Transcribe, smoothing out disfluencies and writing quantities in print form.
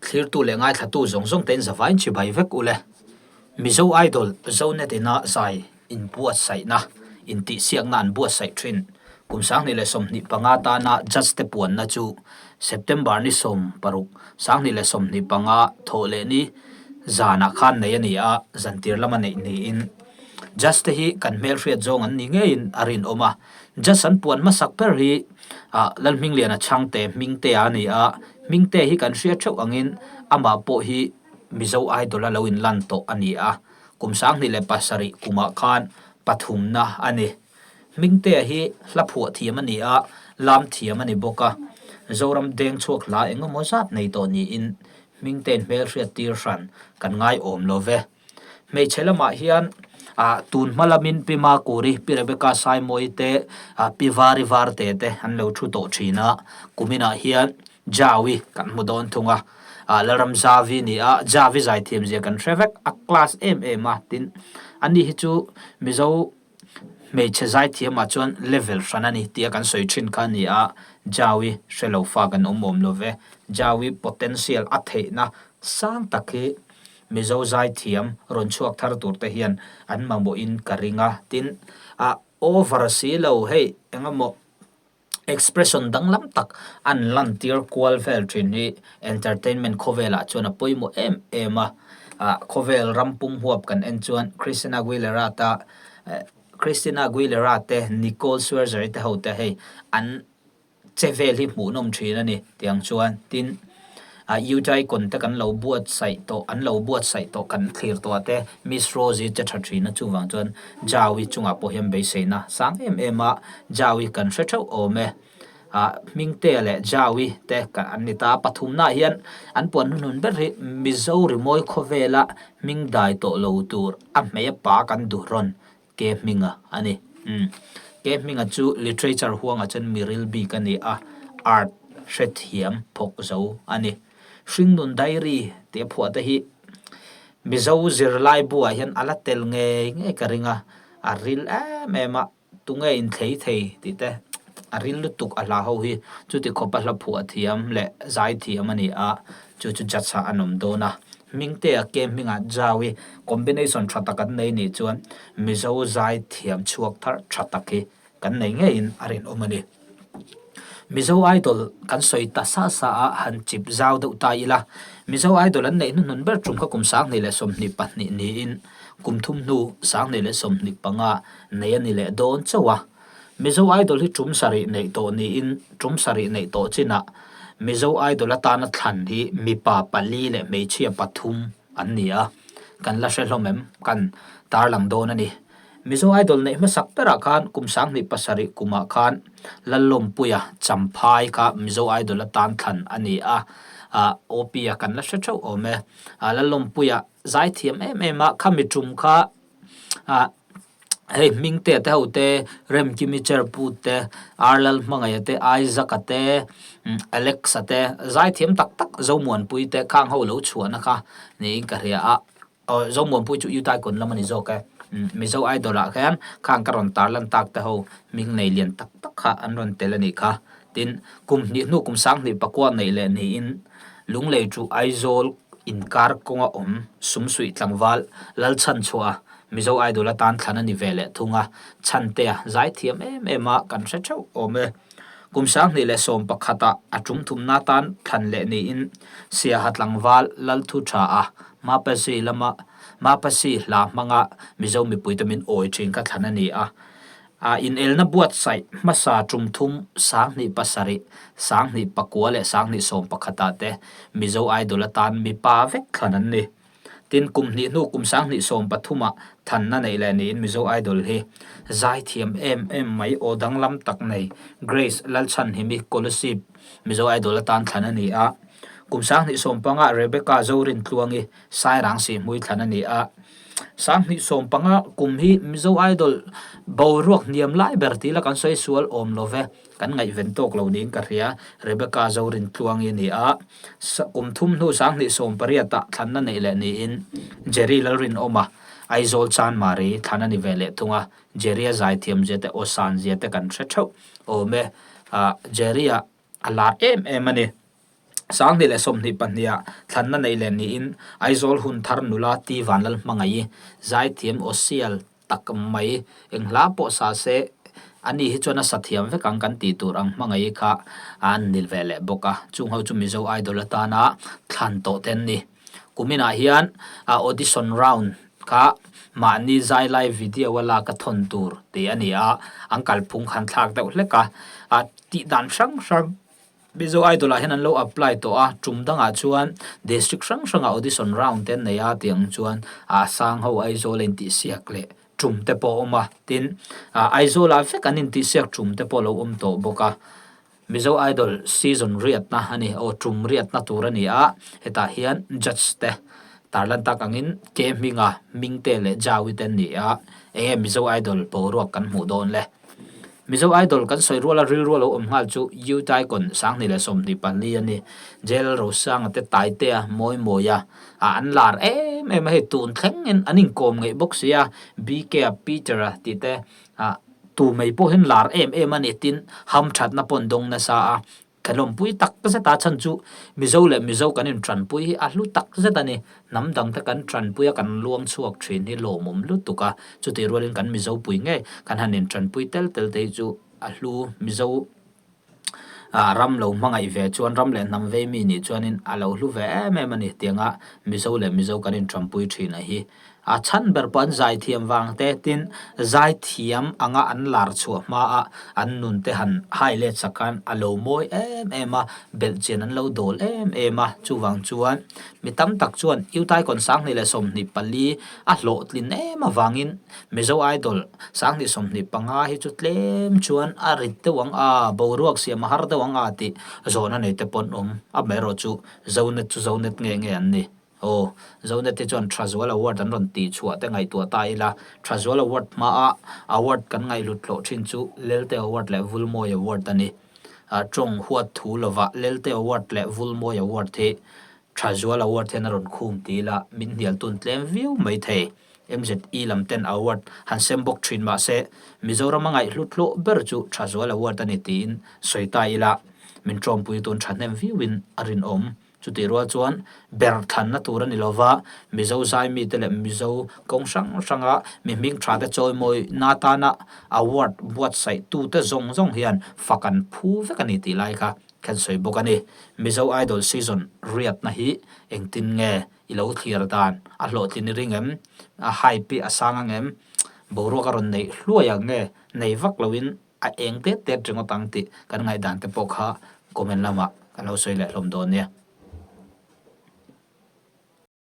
Thlirtu leh ngaithlatu zawng zawng tein zavaiin chibai vek u le. Mizo Idol Zonet ina zai inbuatsaihna, intihsiakna an buatsaih thin. Kum 2025 tana judge te puanna chu September ni 16, 2025 thawh leh ni zanah khan nei a ni a, zantir lama neih niin judge te hi kan hmelhriat zawng an ni ngeiin a rinawm a. Judge an puan hmasak ber hi Lalhmingliana Chhangte Hmingtea a ni a, Hmingte hi kan hria theuh angin amah pawh hi Mizo Idol a lo inlan tawh a ni a, kum 2007 kumah khan pathumna a ni. Hmingtea hi hla phuah thiam a ni a, lam thiam a ni bawk a, Zoram deng chhuak hla eng emaw zat nei tawh niin Hmingte'n hmelhriat tir hran kan ngaiawm lo ve. Hmeichhe lamah hian ah tun hma lamin Pi Makuri, Pi Rebecca Saimawi te, ah Pi Vari Varte te an lo thu tawh thin a, kuminah hian Jaui kan hmu dawn thung a, ah Lalram Zavi ni a, Javi zaithiam zia kan hre vek, a class em em a, tin ani hi chu Mizo hmeichhe zaithiamah chuan level hran a ni tia kan sawi thin kha a ni a, Jaui hre lo fa kan awm awm lo ve, Jaui potential a theihna sang tak hi Mizo zaithiam rawn chhuak thar tur te hian an mamawhin ka ring a, tin ah over si lo hei engemaw expression danglam tak an lantir kual vel thin hi entertainment khawvelah chuan a pawimawh em em a, ah khawvel ram pum huap kan en chuan Christina Aguilera ta Christina Aguilera te Nicole Scherzer te ho te hei an Che vel hi hmuhnawm thin a ni tiang chuan tin ah Udaikon te kan lo buatsaih tawh an lo buatsaih tawh kan thlir tawh ah te Miss Rose-i che tha thin a chuvang chuan Jaui chungah pawh hian beiseina sang em em a Jaui kan hre theuh awm e ah Hmingtea leh Jaui te an ni ta pathumnaah hian an puan hnuhnun ber hi Mizo rimawi khawvela hming dai tawh lo tur a hmei a pa kan duh rawn Ke Hminga a ni. Umm. Ke Hminga chu literature huangah chuan miril bik a ni a, art hrethiam phawk zo a ni. Hringnun Diary tih a phuah te hi Mizo zirlai buah hian a la tel ngei ngei ka ring a, a ril em em a, tunge inthlei thei tih te a ril lutuk a hla ho hi chuti khawpa hla phuah thiam leh zai thiam a ni a, Chu chu judge ah an awm dawn a, Hmingtea ke hmingah Jaui combination tha tak an nei nih chuan Mizo zai thiam chhuak thar tha tak hi kan nei ngeiin a rinawm a ni. Mizo Idol kan sawi ta sa sa a, han chip zau deuh ta ila, Mizo Idol an neih hnuhnun ber tum kha kum 2022 niin kum thum hnu 2025 nei a ni leh dawn chauh a. Mizo Idol hi tum sarih neih tawh niin tum sarih neih tawh chinah Mizo Idol atana thlan hi mipa pali leh hmeichhia pathum an ni a, kan la hre hlawm em? Kan tarlang dawn a ni. Mizo Idol neih hmasak berah khan kum 2007 kumah khan Lallawmpuia Champhai kha Mizo Idol atan thlan a ni a, OP-a kan la hre theuh awm e. Lallawmpuia zaithiam em em a, khami tum kha Hei Hmingtea te ho te, Remkimi Cherput te, Arlal Hmangaia te, Isaac-a te, Alex-a te, zaithiam tak tak Zomuanpui te khang ho lo chhuahna kha niin ka hria a. Aw Zomuanpui chu Utaikun lam a ni zawk e. Mizo Idol ah khian khang ka rawn tarlan tak te ho hming nei lian tak tak kha an rawn tel a nih kha. Tin, kum hnih hnu kum 2009 neih leh niin Lunglei chu Aizawl inkar kawnga awm Sumsuih tlangval Lalchhanchhuah Mizo Idol atan thlan a ni ve leh thung a, Chhantea zaithiam em em a kan hre theuh awm e. Kum 2011 ah a tum thumna tan thlan leh niin Siaha tlangval Lalthu tha a Mapasi lama Mapasi hla hmanga Mizo mipuite min awi thin kha thlan a ni a. A inelna buatsaih hmasa tum thum 2007, 2009 leh 2011 ah te Mizo Idol atan mipa vek thlan an ni. Tin, kum hnih hnu kum 2013 ah thanna neih leh niin Mizo Idol hi zaithiam em em mai aw danglam tak nei Grace Lalchhanhimi Kolasib Mizo Idol atan thlan a ni a. Kum 2015 ah Rebecca Zorintluangi Sairang Sihmui thlan a ni a. 2015 kum hi Mizo Idol boruak hniam lai ber tih la kan sawi sual awm lo ve. Kan ngaihven tawk lo niin ka hria. Rebecca Zorintluangi a ni a. Kum thum hnu 2018 ah thlanna neih leh niin Jerry Lalrinawma, Aizawl Chanmari thlan a ni ve leh thung a. Jerry-a zaithiam zia te, aw san zia te kan hre theuh awm e. Jerry-a a lar em em a ni. 22 thlanna neih leh niin Aizawl hun thar nula T Vanlalhmangaih zaithiam Osial tak mai eng hla pawh sa se ani hi chuan a sa thiam vek ang kan tih tur ang hmangaih kha an ni ve leh bawk a, chung ho chu Mizo Idol atana thlan tawh te an ni. Kuminah hian audition round kha mahni zai lai video a lak a thawn tur tih a ni a, an kalphung khan thlak deuh hlek a, tih dan hrang hrang Mizo Idol ah hian an lo apply tawh a, tum dangah chuan district hrang hrangah audition round te an nei a tih ang chuan a sang ho Aizawl a intihsiak leh tum te pawh a awm a, tin Aizawl ah vek an intihsiak tum te pawh a lo awm tawh bawk a. Mizo Idol season riatna a ni, aw tum riatna tur a ni a, hetah hian judge te tarlan tak angin Ke Hminga, Hmingte leh Jaui te an ni a, enge Mizo Idol boruak kan hmuh dawn le. Mizo Idol kan sawi ruala rilru a lo awm nghal chu Youth Icon 2024 a ni. Jail Rosanga te Taitea Mawimawia ah an lar em em a hei tun thlengin an inkawm ngeih bawk si a, BK-a Peter-a tih te ah tu mai pawh hian lar em em a ni tin hamthatna pawh an dawng nasa a. Ka lawmpui tak zet a chhan chu Mizo leh Mizo kan intanpui hi a hlu tak zet a ni. Hnam dang te kan tanpui a kan luang chhuak thin hi lawmawm lutuk a, chutih rualin kan Mizo pui ngei kan han intanpui tel tel te hi chu a hlu. Mizo ram lo hmangaih ve chuan ram leh hnam vei mi nih chuanin a lo hlu ve em em a ni tianga Mizo leh Mizo kan intanpui thin a hi. A chhan ber pawh an zaithiam vang te tin zaithiam anga an lar chhuah hma a an nun te han hai let sak khan a lo mawi em em a, belhchian an lo dawl em em a, chuvang chuan mi tam tak chuan Utaikon 2024 a hlawhtlin em avangin Mizo Idol 2025 hi chu tlem chuan a rit deuh ang a, boruak siam a har deuh ang a tih zawhna nei te pawh an awm, amaherawhchu Zonet chu Zonet nge nge an ni. Aw, Zonet te chuan Thazual Award an rawn tih chhuah te ngaihtuah ta ila, Thazual Award hmaa award kan ngaihhlut hlawh thin chu Lelte Award leh Vulmawi Award a ni. Tawng huat thu lovah Lelte Award leh Vulmawi Award hi Thazual Award hian a rawn khum ti ila min hnial tun tlem viau mai thei. MZE lam ten award han sem bawk thin mah se Mizoram a ngaihhlut hlawh ber chu Thazual Award a ni tiin sawi ta ila min tawmpui tun thahnem viauin a rinawm. Chutih rual chuan ber thlanna tur a ni lova, Mizo zai mite leh Mizo kawng hrang hranga mi hming tha te chawimawina atana award buatsaih tute zawng zawng hian fak an phu vek a ni tih lai kha khan sawi bawk a ni. Mizo Idol season riatna hi engtin nge i lo thlir dan? A hlawhtlin i ring em? A hype hi a sang ang em? Boruak a rawn neih hluai ang nge? Nei vak loin A eng tet tet ringawt ang tih kan ngaihdan te pawh kha comment lamah kan lo sawi leh hlawm dawn nia.